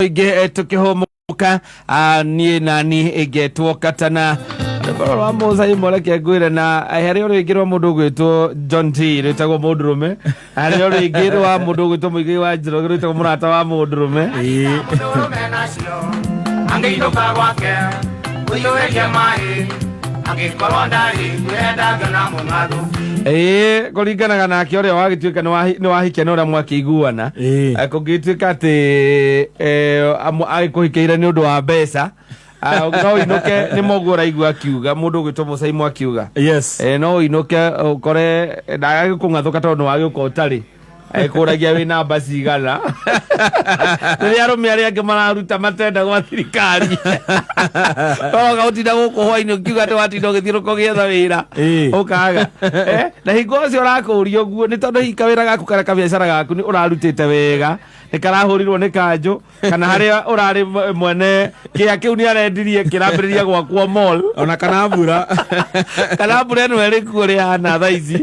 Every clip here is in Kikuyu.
Ingĩ tũkĩhũmũka niĩ nani ĩngetwo katana rwĩmbo rwa Musa imwe, reke ngwĩre na harĩ o rĩngĩ rwa mũndũ ũgwĩtwo John T rwĩtagwo mũndũrũme, harĩ o rĩngĩ rwa mũndũ ũgwĩtwo Mũigai wa Njoroge rwĩtagwo mũrata wa mũndũrũme. Mũndũrũme nacio angĩinũka gwake ũiyũrĩrie maĩ, angĩkorwo ndarĩ ngwĩrenda ngĩona mũng'athũki. Ĩĩ, kũringanaga nake ũrĩa wagĩtuĩka nĩ wahikia na ũrĩa mwakĩiguana. Kũngĩtuĩka atĩ agĩkũhikĩire nĩ ũndũ wa mbeca, no ũinũke nĩ moguo ũraigua akiuga mũndũ ũgwĩtwo Mũcaimu akiuga. No ũinũke ũkore ndagagĩkũng'athũka tondũ nĩ wagĩũka ũtarĩ kũragia wĩ namba cigana, rĩrĩa arũme arĩa angĩ mararuta matenda gwa thirikari oga ũtinda gũkũ hwainĩ ũkiuga atĩ watinda ũgĩthiũrũka ũgĩetha wĩra. Ũkaga. Na hingo ũcio ũrakũria ũguo nĩ tondũ hihi kawĩra gaku kana kabiacara gaku nĩ ũrarutĩte wega nĩ karahũrirwo nĩ kanjũ, kana harĩa ũrarĩ mwene kĩa kĩu nĩ arendirie kĩrambĩrĩria gwakwo mall. Ona kana mbura. Kana mbura ĩno ĩrĩ kuo rĩhana thaa ici.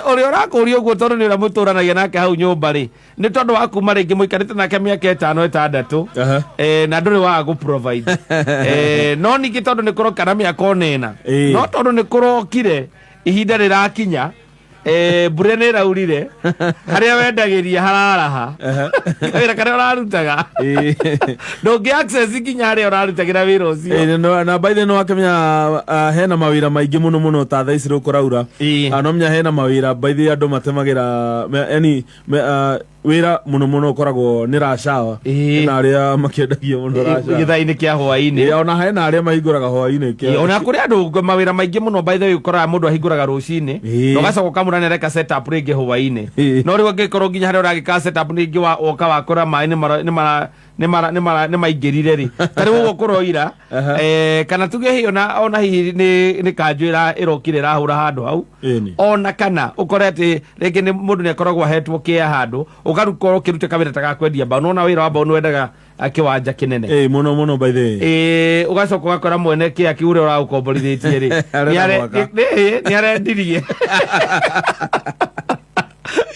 Ũrĩa ũrakũria ũguo tondũ nĩ ũrĩa mũtũranagia nake hau nyũmba rĩ, nĩ tondũ wa kuma rĩngĩ mũikarĩte nake mĩaka 5 6, na ndũrĩ waga gũ provide. No ningĩ tondũ nĩ kũroka na mĩaka ona 4, no tondũ nĩ kũrokire ihinda rĩrakinya, mbura nĩ ĩraurire, harĩa wendagĩria hararaha, kawĩra karĩa ũrarutaga ndũngĩ access nginya harĩa ũrarutagĩra wĩra ũcio. Na by the way, nĩ wakĩmenya hena mawĩra maingĩ mũno mũno ta thaa ici rĩu kũraura. No menya hena mawĩra by the way andũ matemagĩra yani wĩra mũno mũno ũkoragwo nĩ rush hour. Hena arĩa makĩendagia mũno rush hour. Gĩthaa-inĩ kĩa hwaĩ-inĩ. Ona hena arĩa mahingũraga hwaĩ-inĩ. Ona kũrĩ andũ mawĩra maingĩ mũno by the way ũkoraga mũndũ ahingũraga rũcinĩ na ũgacoka ũkamũra nĩareka set up rĩngĩ hwaĩ-inĩ. No rĩu angĩkorwo nginya harĩa ũragĩka set up rĩngĩ woka wakora maĩ nĩ mara nĩ mara nĩ mara nĩ maingĩrire rĩ, ta rĩu ũguo kũroira, kana tuge hihi ona hihi nĩ kanjũ ĩrokire ĩrahũra handũ hau. Ona kana ũkore atĩ rĩngĩ nĩ mũndũ nĩ akoragwo ahetwo kĩa handũ ũgakorwo ũkĩruta kawĩra ta ga kwendia mbaũ, nona wĩra wa mbaũ nĩ wendaga kĩwanja kĩnene. Mũno mũno by the way. Ũgacoka ũgakora mwene kĩa kĩu ũrĩa ũragũkomborithĩtie rĩ Arenda gwaka. Nĩ arendirie,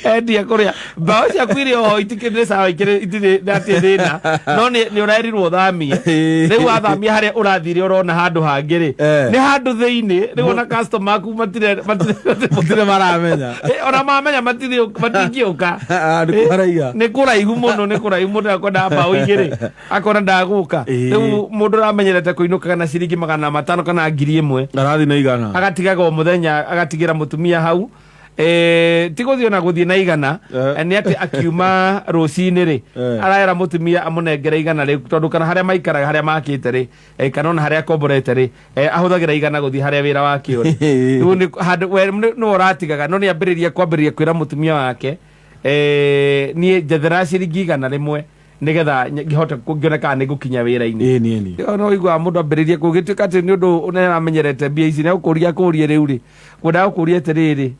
endia kũrĩa mbaũ ciaku irĩ oho itikĩrĩ sawa, ikĩrĩ itirĩ ndatirĩ thĩna, no nĩ ũrerirwo ũthamie. Rĩu wathamia harĩa ũrathire ũrona handũ hangĩ rĩ, nĩ handũ thĩinĩ rĩu ona customer aku matirĩ matirĩ maramenya. Ona mamenya matirĩ matingĩũka. Ah, nĩ kũraiha. Nĩ kũraihu mũno, nĩ kũraihu mũno, akwenda mbaũ 2 akona ndagũka. Rĩu mũndũ ũramenyerete kũinũkaga na ciringi 500 kana 1000, arathiĩ na 100. Agatigaga o mũthenya agatigĩra mũtumia hau. Ti gũthiĩ ona gũthiĩ na 100. Nĩ atĩ akiuma rũcinĩ rĩ, arera mũtumia amũnengere 100 rĩu, tondũ kana harĩa maikaraga harĩa makĩte rĩ, kana ona harĩa akomborete rĩ, ahũthagĩra 100 gũthiĩ harĩa wĩra wake ũrĩ. Rĩu nĩ handũ we nĩwe ũratigaga, no nĩ ambĩrĩria kwambĩrĩria kwĩra mũtumia wake, niĩ njethera ciringi 100 nĩgetha ngĩhote ngĩone kana nĩ ngũkinya wĩra-inĩ. Ĩni ĩni. No ũiguaga mũndũ ambĩrĩrie kũgĩtuĩka atĩ nĩ ũndũ nĩaramenyerete mbia ici, nĩ agũkũria akũrie rĩu rĩ, ngwendaga gũkũria atĩrĩrĩ,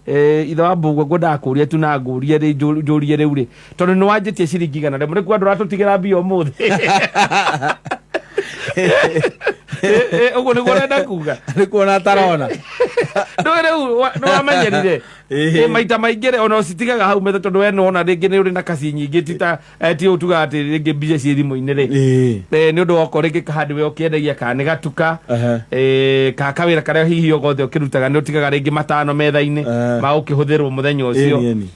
ithe wa mbũgua, ngwendaga kũria tu na ngũrie rĩ, njũrie rĩu rĩ, tondũ nĩ wanjĩtie ciringi 100, nĩ kuga ndũratũtigĩra mbia ũmũthĩ. Ũguo nĩguo ũrenda kuga? Nĩ kuona atarona. Ndũĩ rĩu nĩ wamenyerire. Maita maingĩ rĩ, ona ũcitigaga hau metha tondũ we nĩwona rĩngĩ nĩ ũrĩ na kaci nyingĩ, ti ta ti ũtugaga atĩ rĩngĩ mbia ciĩ thimũ-inĩ rĩ. Nĩ ũndũ wa okorwo rĩngĩ handũ we ũkĩendagia kana nĩ gatuka, kana kawĩra karĩa hihi o gothe ũkĩrutaga, nĩ ũtigaga rĩngĩ 5 metha-inĩ ma gũkĩhũthĩrwo mũthenya ũcio. Ĩni ĩni.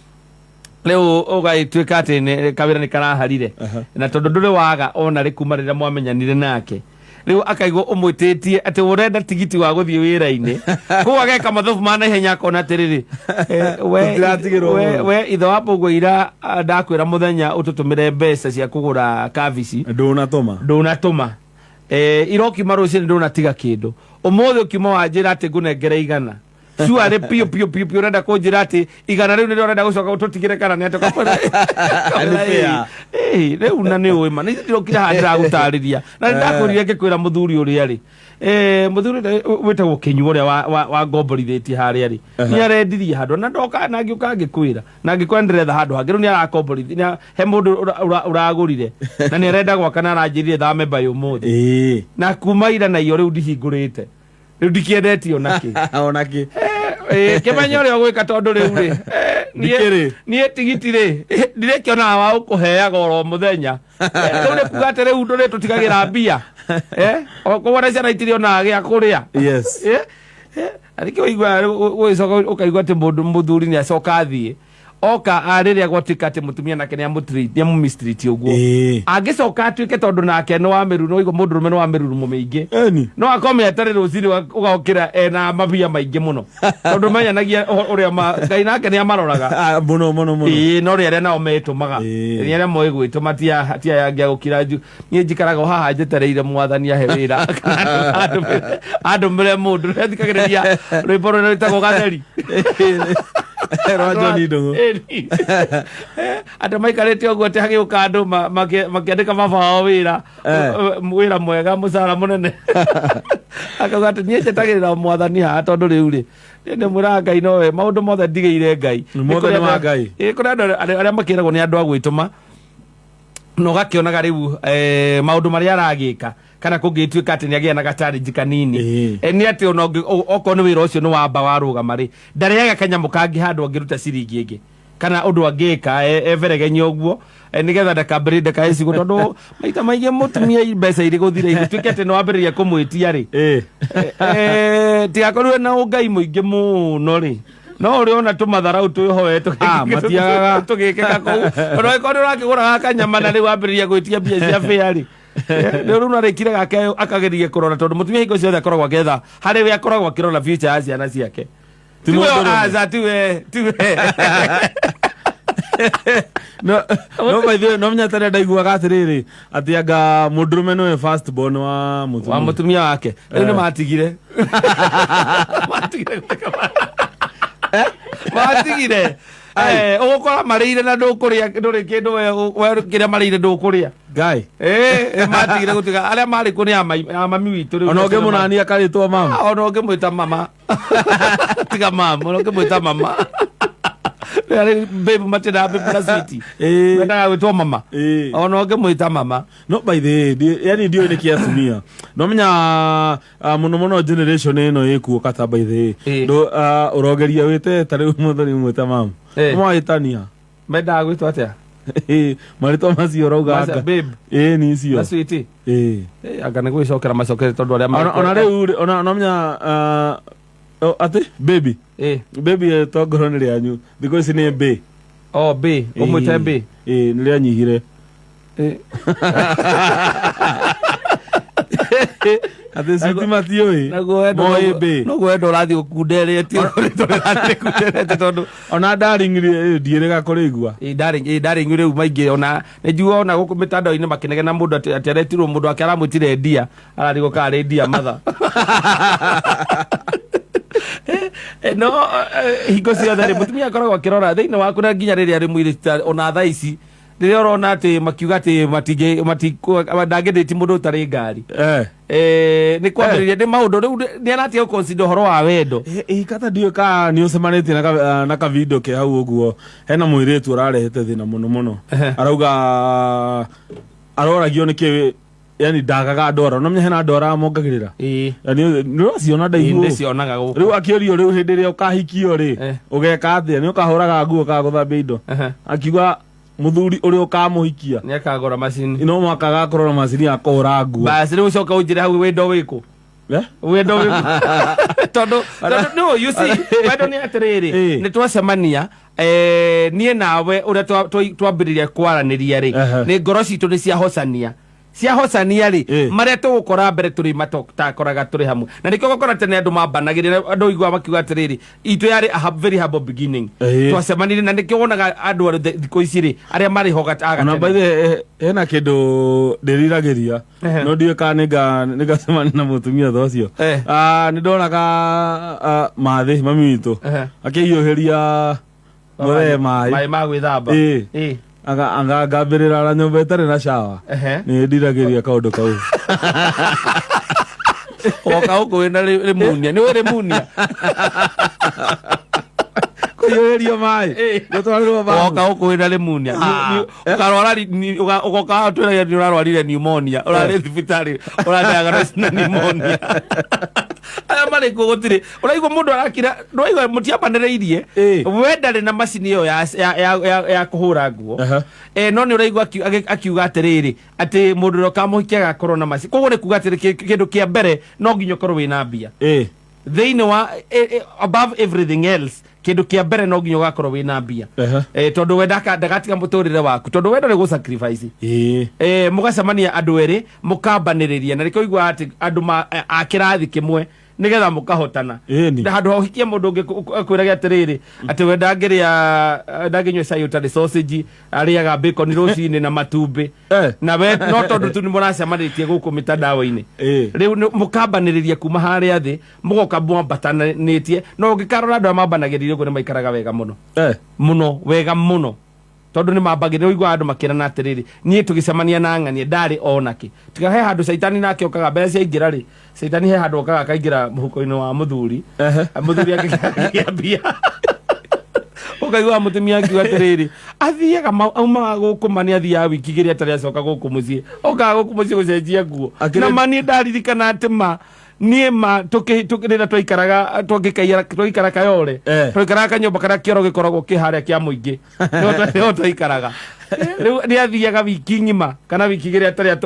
Rĩu ũgagĩtuĩka atĩ kawĩra nĩ karaharire, na tondũ ndũrĩ waga ona rĩ kuma rĩrĩa mwamenyanire nake, rĩu akaigua ũmwĩtĩtie atĩ ũrenda tigiti wa gũthiĩ wĩra-inĩ, koguo ageka mathabu ma naihenya akona atĩrĩrĩ, Tũtiratigĩrwo mũno. We ithe wa mbũguo ira, ndakwĩra mũthenya ũtũtũmĩre mbeca cia kũgũra kabici. Ndũnatũma. Ndũnatũma. Irokiuma rũcinĩ ndũnatiga kĩndũ, ũmũthĩ ũkiuma wanjĩra atĩ ngũnengere 100 cuarĩ piũ piũ piũ piũ, ũrenda kũnjĩra atĩ 100 rĩu nĩrĩo ũrenda gũcoka ũtũtigĩre kana nĩ atĩ? Nĩ fair. Rĩu na nĩ ũĩ ma nĩ ndĩrokire haha ndĩragũtarĩria na nĩ ndakwĩrire ngĩkwĩra mũthuri ũrĩa rĩ, mũthuri ũrĩa wĩtagwo Kĩnyua ũrĩa wa ngomborithĩtie harĩa rĩ, nĩ arendirie handũ na ndoka na ngĩũka ngĩkwĩra na ngĩkwĩra ndĩretha handũ hangĩ. Rĩu nĩ arakomborithia he mũndũ ũragũrire na nĩ arenda gwaka na aranjĩrire thame by ũmũthĩ. Na kuma ira na iyo rĩu ndihingũrĩte, rĩu ndikĩendetie ona kĩ. Ona kĩ. Kĩmenya ũrĩa ũgwĩka tondũ rĩu rĩ, Ndikĩrĩ. Niĩ tigiti rĩ, ndirĩkĩonaga wa ũkũheaga oro mũthenya. Rĩu nĩ kuga atĩ rĩu ndũrĩ tũtigagĩra mbia. Koguo na ciana itirĩonaga gĩa kũrĩa. Yes. Arĩkĩ ũiguaga ũgĩcoka ũkaigua atĩ mũndũ mũthuri nĩ acoka athiĩ oka rĩrĩa gwatuĩka atĩ mũtumia nake nĩ amũmistreat ũguo. Angĩcoka atuĩke tondũ nake nĩ wa mĩruru, ũigua mũndũrũme nĩ wa mĩrurumo mĩingĩ. Eni. No akome atarĩ rũcinĩ ũgokĩra ena mabia maingĩ mũno. Tondũ menyanagia ũrĩa Ngai nake nĩ amaroraga. Mũno mũno mũno. Ĩĩ, no rĩ arĩa nao metũmaga. Nĩ arĩa moĩ gwĩtũma ti aya angĩ a gũkira nju. Niĩ njikaraga o haha njetereire mwathani ahe wĩra. Andũmĩre mũndũ. Nĩthikagĩrĩria rwĩmbo rũrĩa rwĩtagwo Gatheri. Rwa John Ndung'u. Ĩni. Andũ maikarĩte ũguo atĩ hagĩũka andũ makĩandĩka baba wao wĩra. Wĩra mwega, mũcara mũnene. Akauga atĩ niĩ njetagĩrĩra mwathani haha tondũ rĩu rĩ, niĩ ndĩmwĩraga Ngai nowe, maũndũ mothe ndigĩire Ngai. Mothe nĩ ma Ngai. Ĩĩ, kũrĩ andũ arĩa makĩragwo nĩ andũ a gwĩtũma, na ũgakĩonaga rĩu, maũndũ marĩa aragĩka, kana kũngĩtuĩka atĩ nĩagĩa na gacharge kanini. Nĩ atĩ ona okorwo nĩ wĩra ũcio nĩ wamba warũgama rĩ, ndarĩaga kanyamũ kangĩ handũ angĩruta ciringi ĩngĩ, kana ũndũ angĩka, everegenye ũguo, nĩgetha ndakambĩrĩrie ndakae ciugo, tondũ maita maingĩ mũtumia mbeca irĩ gũthira igĩtuĩke atĩ nĩwambĩrĩria kũmwĩtia rĩ. Tigakorirwe na ũngai mũingĩ mũno rĩ, no ũrĩ ona tũmatharau twĩhoe Matiagaga. tũgĩkĩka kũu. Tondũ angĩkorwo nĩ ũrakĩgũraga kanyama na rĩu wambĩrĩria gwĩtia mbia cia bĩa rĩ, rĩu rĩu narĩkire gake akageria kũrora, tondũ mũtumia hingo ciothe akoragwo akĩetha harĩ we akoragwo akĩrora future ya ciana ciake. Ti Tiwe mũndũrũme. aca, tiwe, tiwe. No, no, by the way, no menya tarĩa ndaiguaga atĩrĩrĩ, atĩ anga mũndũrũme nĩwe first born wa mũtumia. Wa mũtumia wake. Rĩu nĩ matigire. Matigire gwĩka matigire. Ũgũkora marĩire na ndũkũrĩa, ndũrĩ kĩndũ we kĩrĩa marĩire ndũkũrĩa. Ngai. Matigire gũtiga arĩa marĩ kuo nĩ a mami witũ rĩu. Ona ũngĩmũnania akarĩtwo mama. Ona ũngĩmwĩta mama. Tiga mama, ona ũngĩmwĩta mama. Rĩu babe matinda babe na sweetie. Mendaga gwĩtwo mama. Ona ũngĩmwĩta mama. No by the way, yani ndiũĩ nĩkĩ atumia. No menya, mũno mũno generation ĩno ĩkuo kata by the way. Ndũ, ũrogeria wĩte ta rĩu mũthoni ũmwĩte mama. Mwahĩtania. Mendaga gwĩtwo atĩa? Marĩtwa macio ũrauga Macio, anga. babe. Nĩ icio. Na sweetie. Anga nĩ gwĩcokera macokere tondũ arĩa Ona rĩu rĩ, ona menya, atĩ baby. Baby to ngoro nĩ rĩanyu. Thikũ ici nĩ B. Oh, B. Ũmwĩte B. Nĩ rĩanyihire. Atĩ sweetie matiũĩ. Naguo wendo Moĩ B. Naguo wendo ũrathiĩ ũkunderete, ũrĩa ũrathiĩ ũkunderete tondũ ona darling rĩ, ndiĩrĩga kũrĩigua. Darling, darling rĩu maingĩ ona nĩ njiguaga ona gũkũ mĩtandao-inĩ makĩnegena mũndũ atĩ aretirwo mũndũ ake aramwĩtire ndia, ararigwo kana arĩ ndia matha. No, hingo ciothe rĩ, mũtumia akoragwo akĩrora thĩinĩ waku na nginya rĩrĩa arĩ mũirĩtu ona thaa ici, rĩrĩa ũrona atĩ makiuga atĩ ndangĩndĩti mũndũ ũtarĩ ngari. Nĩ kwambĩrĩria nĩ maũndũ rĩu nĩ aratiga gũconsider ũhoro wa wendo. Kata ndiũĩ kana nĩ ũcemanĩtie na ka video ke hau ũguo, hena mũirĩtu ũrarehete thĩna mũno mũno. Arauga aroragio nĩkĩ, yani ndagaga ndwara. No menya hena ndwara mongagĩrĩra. Yani nĩ ũraciona ndaihu. Ĩĩ, ndĩcionaga gũkũ. Rĩu akĩũrio rĩu hĩndĩ ĩrĩa ũkahikio rĩ, ũgeka atĩa? Nĩ ũkahũraga nguo kana gũthambia indo? Akiuga mũthuri ũrĩa ũkamũhikia nĩ akagũra macini. No mũhaka agakorwo na macini ya kũhũra nguo. Basi rĩu ũcoke ũnjĩre hau wendo wĩkũ? Wendo wĩkũ? Tondũ, no, you see, wendo nĩ atĩrĩrĩ, nĩ twacemania, niĩ nawe ũrĩa twambĩrĩria kwaranĩria rĩ, nĩ ngoro citũ nĩ ciahocania. Ciahocania rĩ, marĩa tũgũkora mbere tũrĩ matakoraga tũrĩ hamwe. Na nĩkĩo ũgakora tene andũ mambanagĩrĩra, andũ ũiguaga makiuga atĩrĩrĩ, itũ yarĩ a very humble beginning. Twacemanirie na nĩkĩo wonaga andũ a thikũ ici rĩ, arĩa marĩ ho Ona gatene. by the way, hena kĩndũ ndĩriragĩria, no ndiũĩ kana nĩngacemania na mũtumia ta ũcio. Nĩ ndonaga, mathĩ mami witũ akĩhiũhĩria mũthee maĩ. Maĩ ma gwĩthamba. Anga ngambĩrĩra na nyũmba ĩtarĩ na shower. Nĩ ndiragĩria kaũndũ kau. Woka gũkũ wĩna rĩmunia. Nĩ wĩ rĩmunia? Kũhiũhĩrio maĩ. Gũtwarĩrwo bafu. Woka gũkũ wĩna rĩmunia. Ũkarwara ũgoka twĩragia nĩ ũrarwarire pneumonia. Ũrarĩ thibitarĩ, ũradiagnose na pneumonia. Aya marĩ kuo gũtirĩ ũraigua mũndũ arakira, ndũraigua mũtiambanĩrĩirie. Ĩ. We ndarĩ na macini ĩyo ya kũhũra nguo. No nĩ ũraigua akiuga atĩrĩrĩ, atĩ mũndũ ũrĩa ũkamũhikia agakorwo na macini. Koguo nĩ kuga atĩrĩ, kĩndũ kĩa mbere no nginya ũkorwo wĩna mbia. Thĩinĩ wa above everything else, kĩndũ kĩa mbere no nginya ũgakorwo wĩna mbia. Tondũ we ndagatiga mũtũrĩre waku, tondũ we ndarĩ gũ sacrifice. Mũgacemania andũ erĩ, mũkambanĩrĩria, na nĩkĩo ũiguaga atĩ andũ a kĩrathi kĩmwe, nĩgetha mũkahotana. Ĩni. Na handũ ha ũhikie mũndũ ũngĩ akwĩrage atĩrĩrĩ, atĩ we ndangĩrĩa, ndangĩnyua cai ũtarĩ sausage, arĩaga bacon rũcinĩ na matumbĩ. Na we no tondũ tu nĩ mũracemanĩtie gũkũ mĩtandao-inĩ. Rĩu mũkambanĩrĩria kuma harĩa thĩ, mũgoka mwambatanĩtie. No ũngĩkarora, andũ arĩa mambanagĩrĩria ũguo nĩ maikaraga wega mũno. Mũno, wega mũno, tondũ nĩ mambagĩrĩra. Ũiguaga andũ makĩrana atĩrĩrĩ, niĩ tũgĩcemania na ng'ania ndarĩ onakĩ. Tiga he handũ caitani nake okaga, mbeca ciaingĩra rĩ, caitani he handũ okaga akaingĩra mũhuko-inĩ wa mũthuri. Mũthuri akĩgĩa mbia, ũkaigua mũtumia akiuga atĩrĩrĩ, athiaga aumaga gũkũ, ma nĩ athiaga wiki igĩrĩ atarĩ acoka gũkũ mũciĩ, okaga gũkũ mũciĩ gũcenjia nguo. Na ma niĩ ndaririkana atĩ ma niĩ ma rĩrĩa twaikaraga, twaikara Kayole, twaikaraga kanyũmba karĩa kĩoro gĩkoragwo kĩ harĩa kĩa mũingĩ, nĩho twaikaraga. Rĩu nĩ athiaga wiki ng'ima kana wiki igĩrĩ atarĩ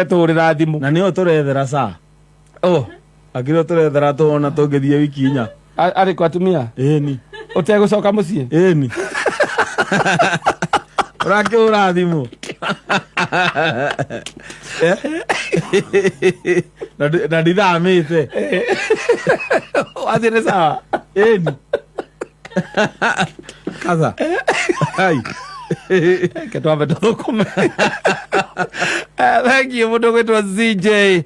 atũhũrĩra thimũ. Na nĩo tũrethera ca. Oh. Akĩrĩ tũrethera tũwona tũngĩthiĩ wiki 4. Arĩ kwa atumia. Ĩni. Ũtegũcoka mũciĩ. Ĩni, ũrakĩhũra thimũ. Na ndithamĩte. Wathiĩ nĩ sawa. Ĩni, kaza ai. Reke twambe tũthũkũme. Thank you, mũndũ ũgwĩtwo CJ.